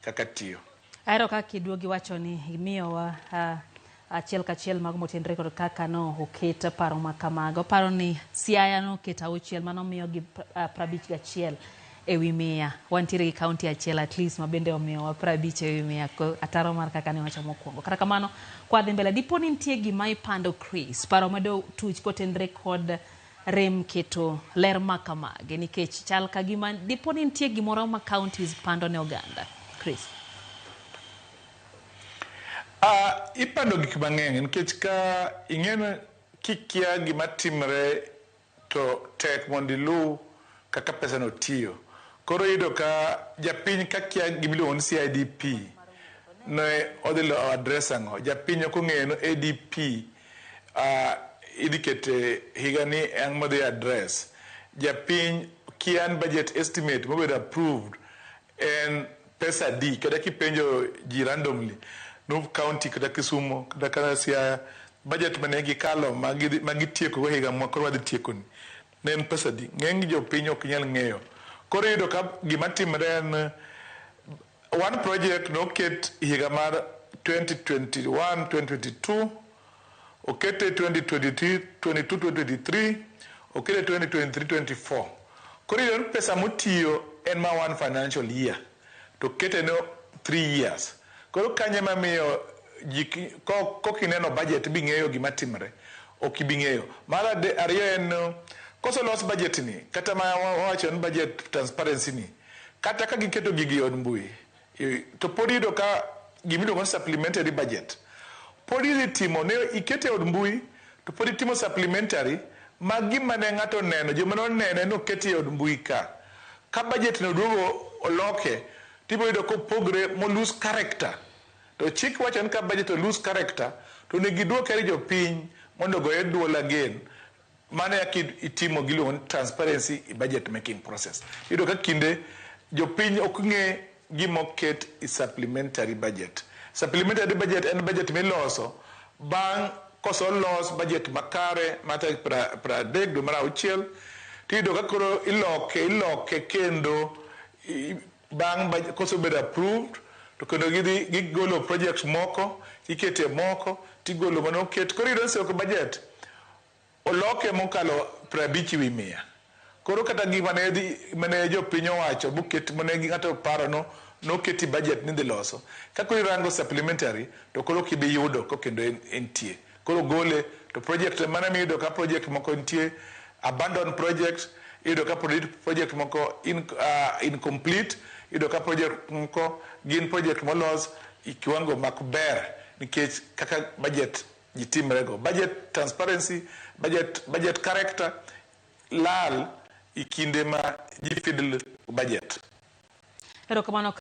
Kaka tiyo. Ahero kaka iduogi wacho ni imiyowa achiel kachiel mago motenre kod kaka no oket paro ma kamago. Paro ni Siaya noketo 6, mano miyogi 51 e wi 100. Wantiere gi kaunti achiel at least ma bende omiyowa 50 e wi 100, ataro mar kaka ne wacho mokwongo. Kata kamano, kwadhi mbele, dipo ni nitie gima ipando, Chris, paro medo tuch kotenre kod rem keto ler ma kamagi, nikech chal ka gima dipo ni nitie gimoro ma counties pando ne oganda. Chris. Ipando gik mang'eny nikech ka ing'e kikia gima timre to tek mondo iluw kaka pesa no tiyo. Koro iyudo ka japiny ka kia gimiluongo ni CIDP ne odhi lo address ang'o. Japiny ok ong'eyo ni ADP idhi kete higa ni ang' modhi address. Japiny kia ni budget estimate mobedo approved en pesa adi. Kata kipenjo ji randomly no county kata Kisumu kata Siaya, budget mane gikalo magitieko go higa ma koro wadhi tieko ni ne en pesa adi. Ng'eny jopiny ok nyal ng'eyo. Koro iyudo ka gima timre en one project noket higa mar 2021 2022, okete 2023 22 2023, okete 2023 24. Koro iyudo ni pesa motiyo en ma one financial year to kete no 3 years. Koro kanyo ema miyo ji kokineno budget bing'eyo gima timre, ok ibi ng'eyo. Mar ariyo en koselos budget ni, kata ma wawacho ni budget transparency ni, kata ka giketo gigi e od mbui to pod iyudo ka gimiluongo ni supplementary budget pod idhi timo ne ikete e od mbui, to pod itimo supplementary ma gima ne ng'ato oneno, joma nonene noketi e od mbui. Ka budget no oduogo oloke, tibiro yudo kopogre mo lose character. To chik wacho ni ka budget o lose character, to onego iduoke ir jopiny mondo ogoye duol again. Mano e kaka itimo giluongo ni transparency e budget making process. Iyudo ka kinde jopiny ok ng'e gima oket e supplementary budget. Supplementary budget en budget miloso bang' koselos budget makare mar tarik 30 dwe mar auchiel, tiyudo ka koro iloke iloke kendo bang' kosebedo approved, to kendo gidhi gigolo projects moko, ikete moko, tigolo manoket. Koro iyudo ni seche budget oloke mokalo 50 e wi 100. Koro kata gima ne dhi mane jopiny owacho moket mane ng'ato oparo no noketi budget ni idhi loso. Ka koro irango supplementary, to koro ok ibi yudo ko kendo entie. Koro gole to project mana miyudo ka project moko nitie abandoned project, iyudo ka project moko incomplete, iyudo ka project moko gin project molos e kiwango mak ber nikech kaka budget ji timre go. Budget transparency, budget character lal e kinde ma ji fiddle budget. Erokamano.